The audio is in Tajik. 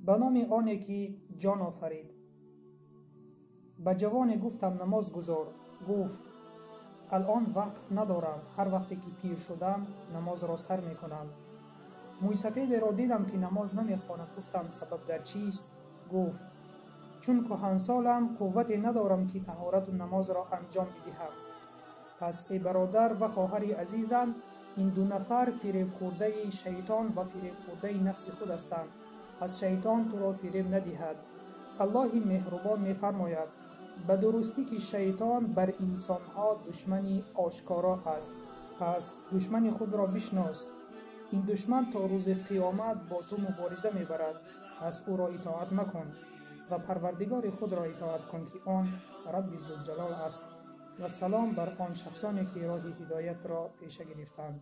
Ба номи оне ки ҷон офарид. Ба ҷавоне гуфтам: намоз гузор. Гуфт: алъон вақт надорам, ҳар вақте ки пир шудам, намозро сар мекунам. Мӯйсафедеро дидам, ки намоз намехонад. Гуфтам: сабаб дар чист? Гуфт: чун кӯҳансолам, қуввате надорам, ки таҳорату намозро анҷом бидиҳам. Пас, эй бародар ва хоҳари азизам, ин ду нафар фиребхӯрдаи шайтон ва фиребхӯрдаи нафси худ ҳастанд. Пас шайтон туро фиреб надиҳад. Аллоҳи меҳрубон мефармояд: ба дурустӣ ки шайтон бар инсонҳо душмани ошкоро аст. Пас душмани худро бишнос. Ин душман то рӯзи қиёмат бо ту мубориза мебарад. Пас ӯро итоат макун ва парвардигори худро итоат кун, ки он Рабби Зулҷалол аст. Ва салом бар он шахсоне, ки роҳи ҳидоятро пеша гирифтанд.